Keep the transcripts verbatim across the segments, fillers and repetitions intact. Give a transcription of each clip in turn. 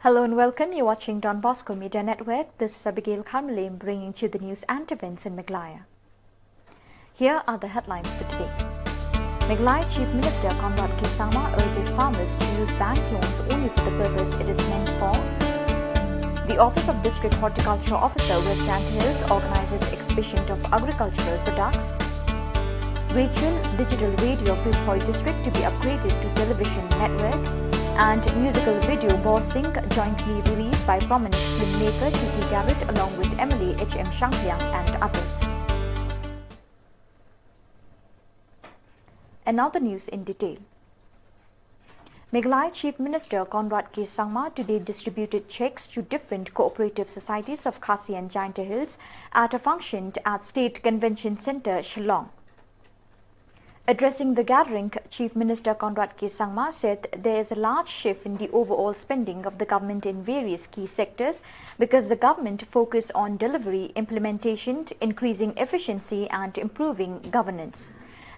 Hello and welcome. You're watching Don Bosco Media Network. This is Abigail Kharmilem bringing to you the news and events in Meghalaya. Here are the headlines for today. Meghalaya Chief Minister Conrad K Sangma urges farmers to use bank loans only for the purpose it is meant for. The Office of District Horticulture Officer, West Jaintia Hills, organizes exhibition of agricultural products. Rachel, digital radio of Ri Bhoi district to be upgraded to television network. And musical video Bor Singh, jointly released by prominent filmmaker T P Garrett along with M L A H M Shangliang and others. And now the news in detail. Meghalaya Chief Minister Conrad K Sangma today distributed cheques to different cooperative societies of Khasi and Jaintia Hills at a function at State Convention Centre, Shillong. Addressing the gathering, Chief Minister Conrad K Sangma said there is a large shift in the overall spending of the government in various key sectors because the government focus on delivery, implementation, increasing efficiency and improving governance.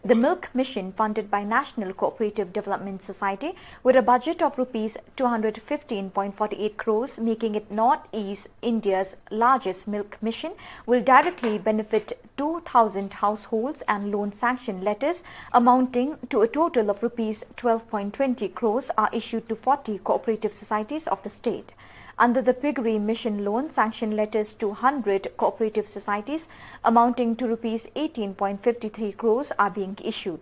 The Milk Mission, funded by National Cooperative Development Society with a budget of rupees two hundred fifteen point four eight crores, making it Northeast India's largest milk mission, will directly benefit two thousand households, and loan sanction letters amounting to a total of rupees twelve point twenty crores are issued to forty cooperative societies of the state. Under the Piggery Mission loan, sanction letters to hundred cooperative societies amounting to rupees eighteen point fifty three crores are being issued.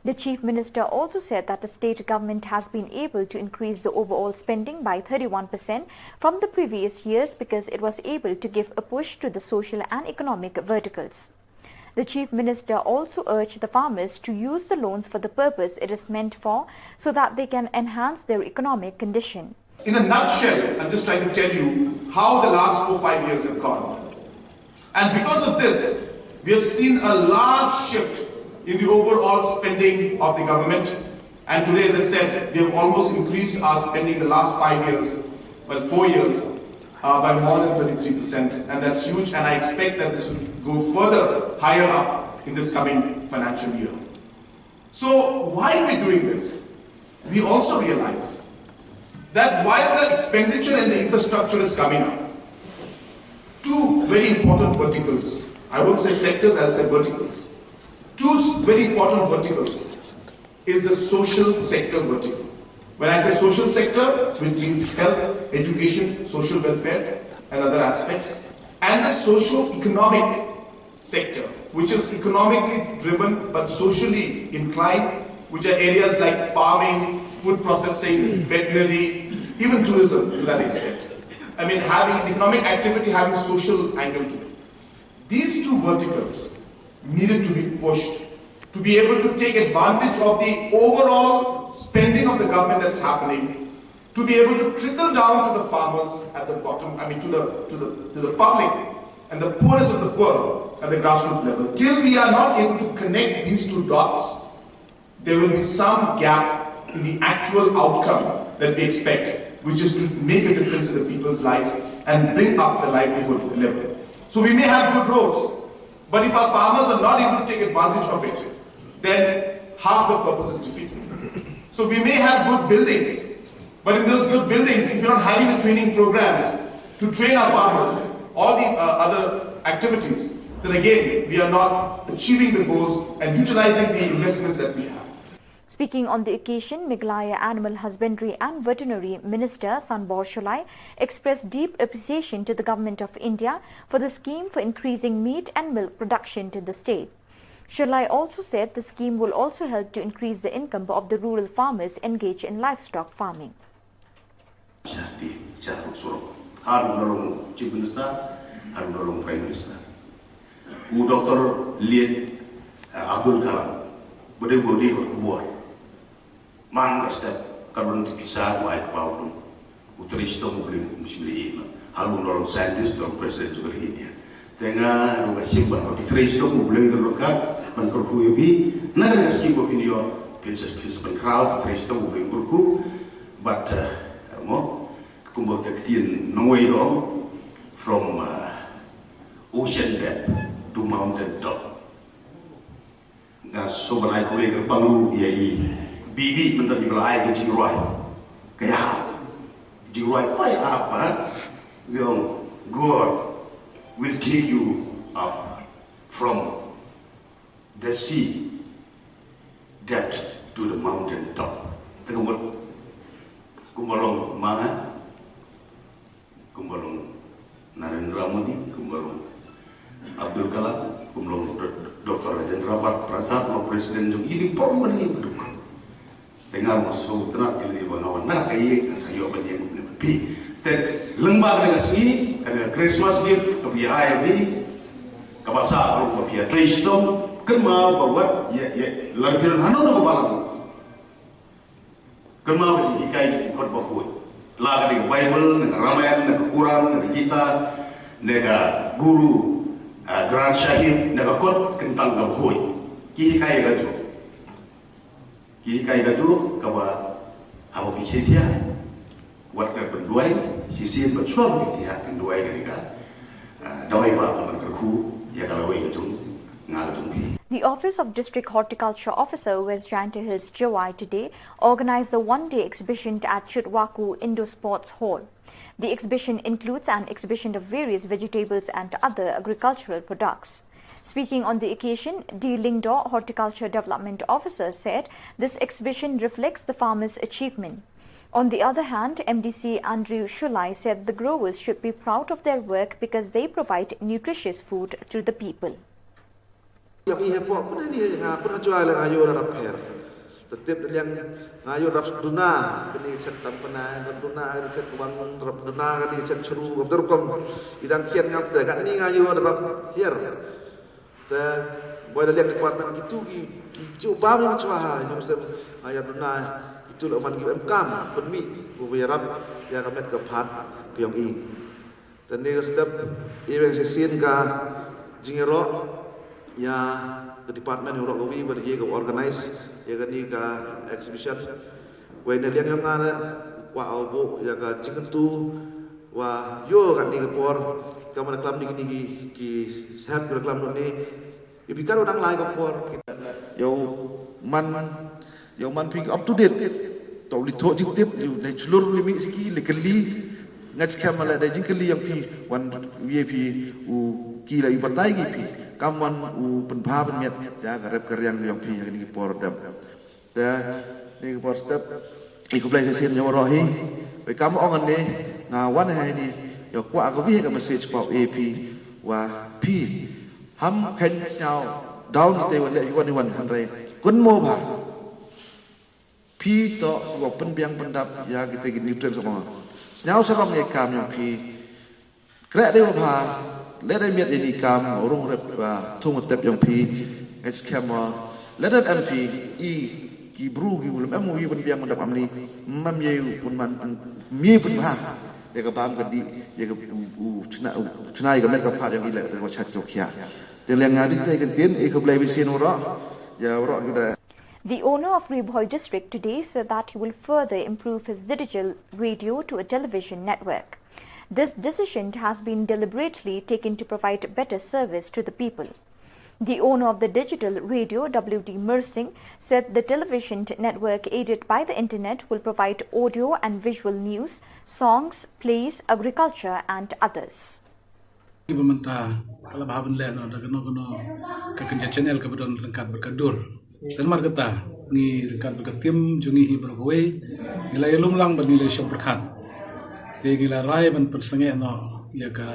The Chief Minister also said that the state government has been able to increase the overall spending by thirty-one percent from the previous years because it was able to give a push to the social and economic verticals. The Chief Minister also urged the farmers to use the loans for the purpose it is meant for so that they can enhance their economic condition. In a nutshell, I'm just trying to tell you how the last four, five years have gone. And because of this, we have seen a large shift in the overall spending of the government. And today, as I said, we have almost increased our spending the last five years, well, four years, uh, by more than thirty-three percent. And that's huge. And I expect that this will go further higher up in this coming financial year. So while we're doing this, we also realize that while the expenditure and the infrastructure is coming up, two very important verticals, I won't say sectors, I'll say verticals, two s- very important verticals is the social sector vertical. When I say social sector, it means health, education, social welfare, and other aspects, and the socio-economic sector, which is economically driven but socially inclined, which are areas like farming, food processing, veterinary, even tourism to that extent. I mean, having economic activity having social angle to it. These two verticals needed to be pushed to be able to take advantage of the overall spending of the government that's happening, to be able to trickle down to the farmers at the bottom, I mean, to the, to the, to the public and the poorest of the poor at the grassroots level. Till we are not able to connect these two dots, there will be some gap in the actual outcome that we expect, which is to make a difference in the people's lives and bring up the livelihood level. So we may have good roads, but if our farmers are not able to take advantage of it, then half the purpose is defeated. So we may have good buildings, but in those good buildings, if you're not having the training programs to train our farmers, all the uh, other activities, then again, we are not achieving the goals and utilizing the investments that we have. Speaking on the occasion, Meghalaya Animal Husbandry and Veterinary Minister Sanbor Shullai expressed deep appreciation to the Government of India for the scheme for increasing meat and milk production to the state. Shullai also said the scheme will also help to increase the income of the rural farmers engaged in livestock farming. Shati, shatu surok. Harun Lalong Chief Minister, Harun Lalong Prime Minister. U Doctor Liet, eh, Abdul Kalam. Bade bodi ko kubor. Man ka step, karbon ti pisa, wai ka pau dum. U Tristom u bling, um, sim li ima. Harun Lalong Scientist, Doctor President, Sugar India. Tenga, ruka simba, u Tristom u bling, ruka, man ko kuibi, na, scheme of India, pension, pension, crowd, Tristom u bling, ruku, but, uh, mo, kumba ka ktien nongwei dong, from, uh, ocean depth to mountain top. Nga so ban ai khublei kyrpang ruh ïa i Bibi mynta ki ba la ai ka jingrwai. Ka ïa. You right way up, huh? Yung God will take you up from the sea depth to the mountain top. Te kumba, kumba long ma nga, kumba long Narendra Modi, kumba long Abdul Kalam, kumba long Doctor Rajendra Prasad, kumba long President jong i, i pom ba i duk. Te nga mo sngewtynnat ïa lade ba nga wan na ka ïing ka sa ïoh ban ïeng ne ka phi. Te lyngba ka sngi, ka Christmas gift ka phi ai ïa phi, kaba sah ruh ba phi ïa trei shitom, kynmaw ba wat ïa, ïa lada phi don hano hano ka balang, kynmaw ba ki hikai ki kot ba khuid. La ka dei ka Bible, ne ka Ramayan, ne ka Quran, ne ka Gita, ne ka Guru Granth Sahib, ne ka kot kyntang ka khuid. Ki hikai ka jong Ki hikai ka jong kaba haba phi thiah, wat ka pynduwai shisien bad shuwa ba phi thiah, pynduwai ka dei ka dawai ba ka ban kyrkhu ïa ka lawei ka jong nga ka jong phi. The Office of District Horticulture Officer, West Jaintia Hills, Jowai, today organized a one-day exhibition at Chutwakhu Indoor Sports Hall. The exhibition includes an exhibition of various vegetables and other agricultural products. Speaking on the occasion, D Lyngdoh, Horticulture Development Officer, said this exhibition reflects the farmers' achievement. On the other hand, M D C Andrew Shullai said the growers should be proud of their work because they provide nutritious food to the people. Ïa ki heh pok pun ni nga pun ha Jowai la nga ïoh rap her. Te tip da liang nga ïoh rap duna, kani ka chet tam pynai, rap duna, kani ka chet kwan, rap duna, kani ka chet chru, kam ter kom. I dang khian ngam te, kani nga ïoh rap her. Te boi da liang department kitu ki, ki ju bam ïa chwa ha, ïoh sem nga ïoh duna, kitu la man ki em kam pynmih, bu ïa rap ïa ka met ka phad ka ïong i. Te ne ka step i weng shisien ka jingïaroh ïa ka department ïaroh ka wi bad ïa ka organize ïa kani ka exhibition. Wei ne liang ïong nga ne kwah u buh ïa ka jingkyntu wa ïoh kani ka por ka man klam ni kini ki, ki sep ka klam ni. Ïa phi ka ruh dang lai ka por kita ïa u man, ïa u man phi up to date. To li thoh jingtip, li u dei chlur li mih siki, li kylli. Nga skhem ma leh dei jingkylli ïong phi wan ïa phi u ki la i batai ki phi. Kam wan u pynbha pynmiat ïa ka rep ka riang ïong phi ha kini ki por dep. Te ni ka por step i khublei shisien ïa waroh hi. Wei kam ong ne nga wan ha ni ïa kwah ka wi ka message pau A P wa phi ham khein sñiaw down te wan le wan wan hynrei kun mo bha. Phi to wa pynbiang pyndap ïa kita ki nutrients mo. Sñiaw sa long ïa kam ïong phi. Kreh dei wa bha, leh dei miat ïa ni kam, rung rep wa thung tep ïong phi, ngeit skhem wa, leh dei em phi, i, ki bru ki u lem em u i pynbiang pyndap am ni, mam ye u pynman, mam ye pynbha, ïa ka bam ka dih, ïa ka u, u, chna, u, chna ïa ka met ka phad ïong i leh, wa chat ki u khia. Te liang nga dei te kan tin, i khublei bun sien waroh, ïa waroh ki da. The owner of Ri Bhoi district today said that he will further improve his digital radio to a television network. This decision has been deliberately taken to provide better service to the people. The owner of the digital radio, W D Mursing, said the television network aided by the internet will provide audio and visual news, songs, plays, agriculture, and others. Kiba mynta ka la bha ban leh noh da kano kano ka kynja channel kaba don ryngkat bad ka dur. Te namar kata ngi ryngkat bad ka team jong ngi hi baroh kawei ngi la ïalum lang bad ngi la ïashong pyrkhat. Te ngi la rai ban pynsangeh noh ïa ka,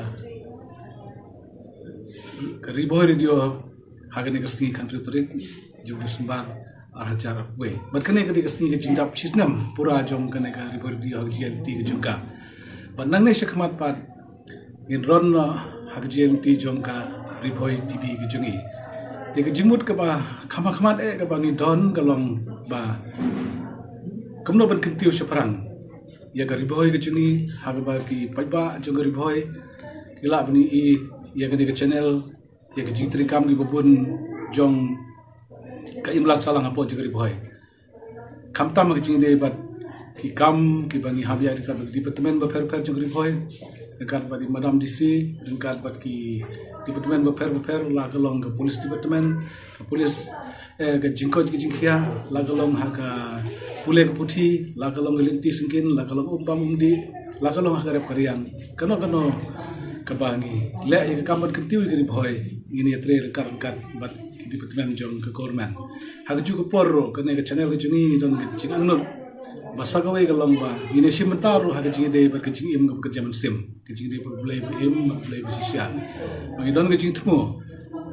ka Ri Bhoi Radio ha kane ka sngi khathynriew tarik jong u December ar hajar arphew. Bad kane ka dei ka sngi ka jingdap shisnem pura jong kane ka Ri Bhoi Radio ha ka jingïaid lynti ka jong ka. Bad nangne shakhmat pat ngin rung noh ha ka jingïaid lynti jong ka Ri Bhoi T V ka jong ngi. Te ka jingmut kaba kham khmat eh kaba ngi don ka long ba kumno ban kyntiew shaphrang ïa ka Ri Bhoi ka jong ngi ha kaba ki paidbah jong ka Ri Bhoi ki lah ban ïohi ïa kane ka channel ïa ka jingtrei kam kiba bun jong ka imlang sahlang hapoh jong ka Ri Bhoi. Khamtam ha ka jingïadei bad ki kam kiba ngi hap ïa ryngkat bad ki department bapher bapher jong ka Ri Bhoi, ryngkat bad i Madam D C, ryngkat bad ki department bapher bapher, la ka long ka police department, ka police, eh, ka jingkoit ka jingkhiah, la ka long ha ka pule ka puthi, la ka long ka lynti syngkien, la ka long um bam um dih, La ka long ha ka rep ka riang, kano kano kaba ngi leh ïa ka kam ban kyntiew ïa ka Ri Bhoi, ngin ïatrei ryngkat ryngkat bad ki department jong ka government. Ha kajuh ka por ruh kane ka channel ka jong ngi don ka jingangnud ba sa kawei ka long ba ngin ïashim bynta ruh ha ka jingïadei bad ka jingim kaba kyrjam mynsiem, ka jingïadei bad U Blei ba im bad U Blei ba shisha. Ba ngi don ka jingthmu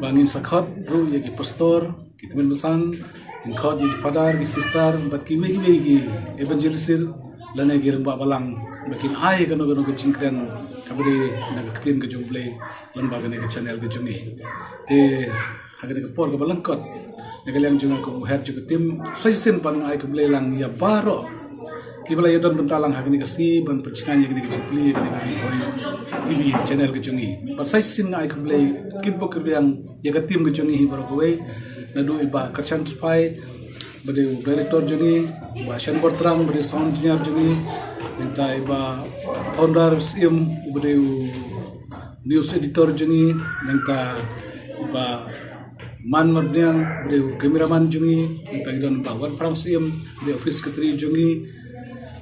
ba ngin sa khot ruh ïa ki pastor, ki tymmen basan, ngin khot ïa ki father, ki sister bad kiwei kiwei ki evangelist lane ki rangbah balang ba kin ai kano kano ka jingkren kaba dei na ka ktien ka jong U Blei lyngba kane ka channel ka jong ngi. Te ha kane ka por kaba lyngkot, na ka liang jong nga kum u head jong ka team, sa shisien pat nga ai khublei lang ïa baroh kiba la ïadon bynta lang ha kane ka sngi ban pynshngaiñ ïa kane ka jingplie ïa kane ka Ri Bhoi T V channel ka jong ngi. Bad sa shisien nga ai khublei kyrpang kyrbiang ïa ka team ka jong ngi hi baroh kawei, naduh i Bah Kyrshan Suphai ba dei u director jong ngi, Bah Shanbor Trang ba dei sound engineer jong ngi, nangta i Bah Founder Syiem ba dei u news editor jong ngi, nangta i Bah Man Mardiang ba dei u cameraman jong ngi, nangta i don Bah Wanphrang Syiem ba dei office secretary jong ngi,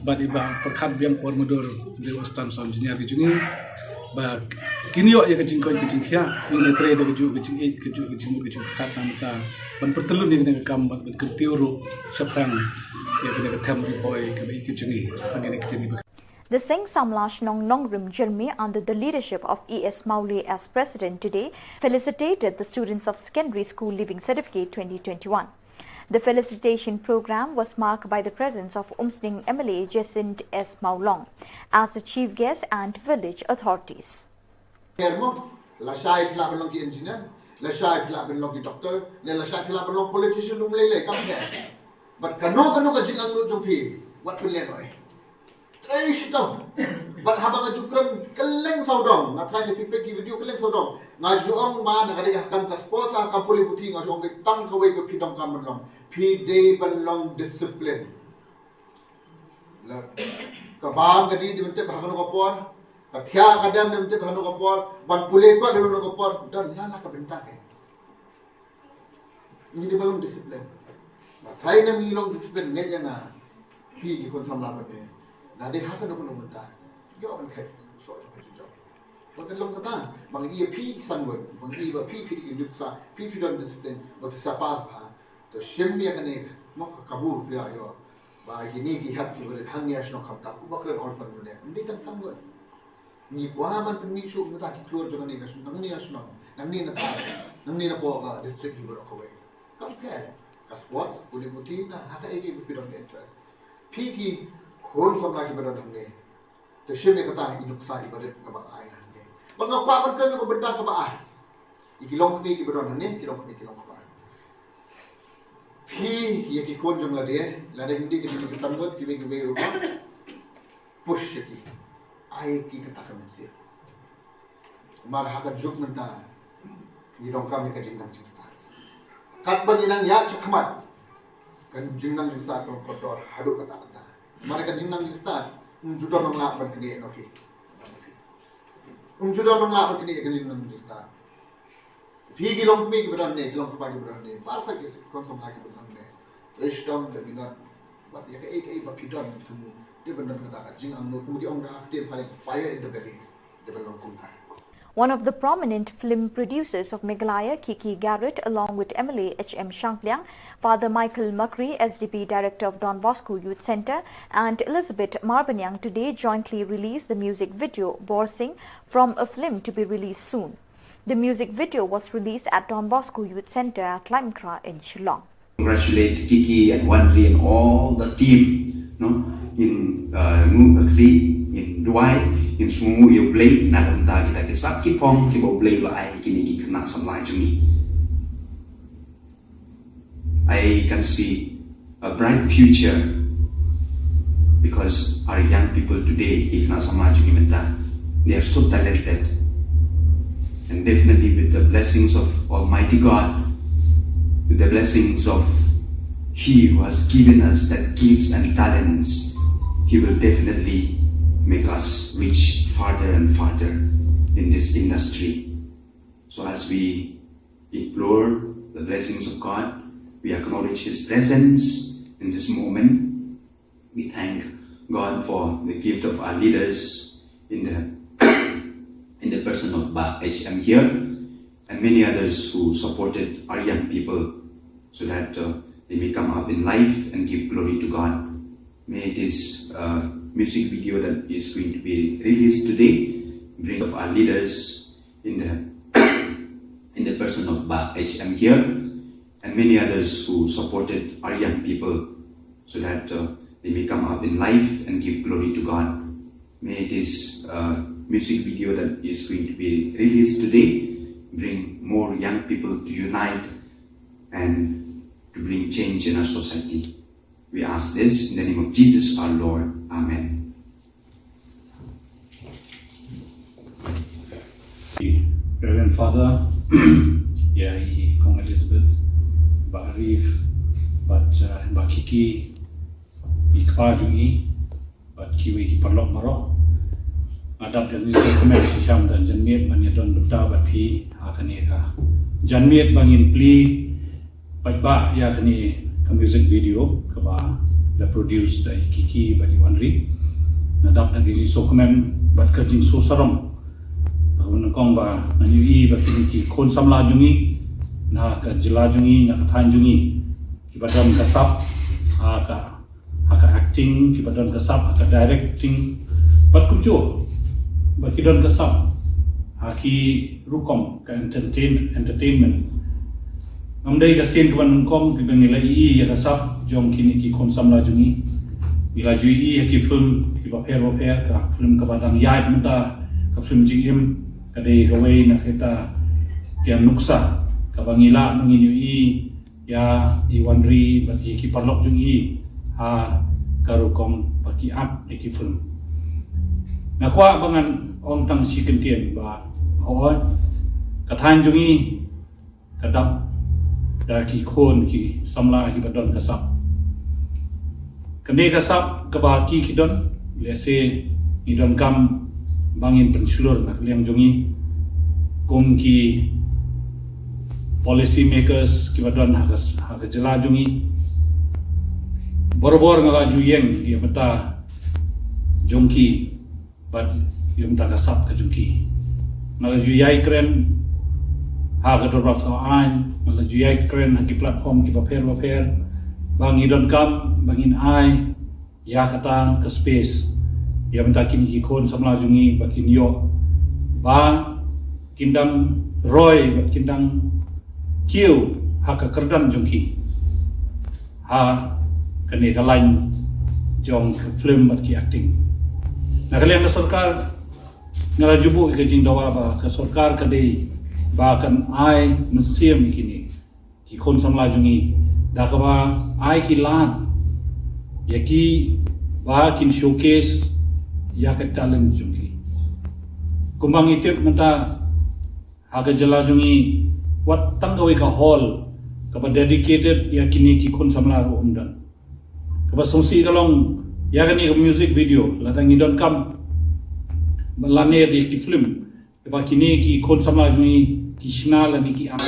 bad i Bah Pyrkhat Biang Por Madur ba dei u assistant sound engineer ka jong ngi. Ba kin ïoh ïa ka jingkoit ka jingkhiah, kin ïatrei da kajuh ka jingïeit, kajuh ka jingmut ka jingpyrkhat na ka bynta ban pyntyllun ïa kane ka kam bad ban kyntiew ruh shaphrang ïa kane ka them Ri Bhoi kaba ïeit ka jong ngi. Tang kine ki ktien kiba The Seng Samla Shnong Nongrim Jyrmi, under the leadership of E S Mawlieh as President, today felicitated the students of Secondary School Leaving Certificate twenty twenty-one. The felicitation program was marked by the presence of Umsning M L A Jacinta S Mawlong as the chief guest and village authorities. Lashai phi lah ban long ki engineer, lashai phi lah ban long ki doctor, ne lashai phi lah ban long politician um lei lei kam pher. Bad kano kano ka jingangnud jong phi wat pynlehnohei. Trei shitom. Bad haba nga ju kren kylleng sawdong, nga tharai ne phi peit ki video kylleng sawdong, nga ju ong ba na ka dei ha kam ka sports, ha kam pule puthi, nga ju ong dei tang kawei ba phi donkam ban long. Phi dei ban long discipline. La ka bam ka dih dei ban tip ha kano ka por, ka thiah ka dem dei ban tip ha kano ka por, ban pule kot dei ban tip ha kano ka por, don la la ka bynta ka. Ngi dei ban long discipline. Ba tharai ne ngi long discipline, ngeit ïa nga, phi ki khun samla bad ne, na dei ha kano kano bynta, ïoh ban khet soh jong ka jingjoh. Ba kan long kata, ba ngi ïa phi ki san ngut, ba ngi ïa ba phi phi dei ki nuksa, phi phi don discipline, ba phi sa pass bha. To shim ïa kane ka, mo ka kabu phi ïa ïoh. Ba kine ki hep kiba rit hangne ha shnong khamtam, uba kren orphan mynne, ym dei tang san ngut. Ngi kwah ban pynmih shuh mynta ki khlur jong kane ka shnong, nangne ha shnong, nangne na thaiñ, nangne na poh ka district hi baroh kawei. Kam pher, ka sports, pule puthi, na ha kaei kaei ba phi don ka interest. Phi ki khun samla kiba don hangne, to shim ïa kata i nuksa iba rit kaba ai hangne. Ba nga kwah ban kren ïa ka bynta kaba ar. Ïa ki longkmie kiba don hangne, ki longkmie ki longkpa. Phi ïa ki khun jong lade, lada kim dei kine ki san ngut, kiwei kiwei ruh, push ïa ki. Ai ki kata ka mynsiem. Namar ha ka juk mynta ngi donkam ïa ka jingnang jingstad. Katba ngi nang ïaid shakhmat, ka jingnang jingstad ka long kordor haduh katta katta. Namar ka jingnang jingstad ym ju don nang lah ban knieh noh hi. Ym ju don nang lah ban knieh ïa ka jingnang jingstad. Phi ki longkmie kiba don ne, ki longkpa kiba don ne, baroh ki khun samla kiba don ne, trei shitom da minot bad ïa kaei kaei ba phi don, phi thmu, dei ban don kata ka jingangnud, kum ki ong da ha ka ktien phareng, fire in the belly. Dei ban long kumta. One of the prominent film producers of Meghalaya, Kiki Garrett, along with M L A H M Shangpliang, Father Michael Makri, S D P Director of Don Bosco Youth Centre, and Elizabeth Marbaniang today jointly released the music video Borsing from a film to be released soon. The music video was released at Don Bosco Youth Centre, Tlaimkra in Shillong. Congratulate Kiki and Wanri and all the team, no? Ngin, uh, nguh ka khlieh, ngin duwai, ngin sngewnguh ïa U Blei na ka bynta kita ki sap ki phong kiba U Blei u la ai ha kine ki khynnah samla jong ngi. I can see a bright future because our young people today, ki khynnah samla jong ngi mynta, they are so talented. And definitely with the blessings of Almighty God, with the blessings of He who has given us that gifts and talents, He will definitely make us reach farther and farther in this industry. So as we implore the blessings of God, we acknowledge His presence in this moment. We thank God for the gift of our leaders in the in the person of Bah H M here and many others who supported our young people so that uh, they may come up in life and give glory to God. May this uh, music video that is going to be released today bring of our leaders in the in the person of Bah H M here and many others who supported our young people so that uh, they may come up in life and give glory to God. May this uh, music video that is going to be released today bring more young people to unite and to bring change in our society. We ask this in the name of Jesus our Lord. Amen. Reverend Father, ïa i Kong Elizabeth, Bah Arif, bad uh, Bah Kiki, i kpa jong i, bad kiwei ki paralok baroh. Nga dap da ngin sa kmen shisha da janmiet ban ïadon bynta bad phi ha kane ka janmiet ba ngin plie paidbah ïa kane ka music video kaba la produce da i Kiki bad i Wanri. Nga dap da ka jingsngewkmen bad ka jingsngewsarong. Nga nyngkong ba ngan ïohi ba kine ki khun samla jong ngi na ka jylla jong ngi, na ka thaiñ jong ngi, kiba don ka sap ha ka ha ka acting, kiba don ka sap ha ka directing, bad kumjuh ba ki don ka sap ha ki rukom ka entertain, entertainment. Ngam dei ka sien kaba nyngkong kaba ngi la ïohi ïa ka sap jong kine ki khun samla jong ngi. Ngi la ju ïohi ïa ki film kiba pher ba pher, ka film kaba dang ïaid mynta, ka film jingim, ka dei kawei na kita ki nuksa kaba ngi lah ba ngin ïohi ïa i Wanri bad ïa ki paralok jong i ha ka rukom ba ki act ïa ki film. Nga kwah ba ngan ong tang shi kyntien ba hooid ka thaiñ jong i ka dap da ki khun ki samla kiba don ka sap. Kane ka sap kaba ki ki don, lehse ngi donkam ba ngin pynshlur na ka liang jong ngi kum ki policy makers kiba don ha ka, ha ka jylla jong ngi. Barabor nga la ju ïeng ïa bynta jong ki bad ïa bynta ka sap ka jong ki. Nga la ju ïai kren ha ka dorbar thaw aiñ, nga la ju ïai kren ha ki platform kiba pher ba pher ba ngi donkam ba ngin ai ïa kata ka space ïa bynta kine ki khun samla jong ngi ba kin ïoh ba kin dang roi bad kin dang kiew ha ka kyrdan jong ki ha kane ka lain jong ka film bad ki acting. Na ka liang ka sorkar nga la ju buh ïa ka jingdawa ba ka sorkar ka dei ba kan ai mynsiem ïa kine ki khun samla jong ngi da kaba ai ki lad ïa ki ba kin showcase ïa ka talent jong ki. Kumba ngi tip mynta ha ka jylla jong ngi wat tang kawei ka hall kaba dedicated ïa kine ki khun samla ruh ym don. Kaba sngewsih ka long ïa kane ka music video lada ngi donkam ba lane ïa ki film kaba kine ki khun samla jong ngi ki shna lane ki act.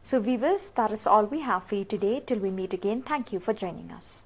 So viewers, that is all we have for you today. Till we meet again, thank you for joining us.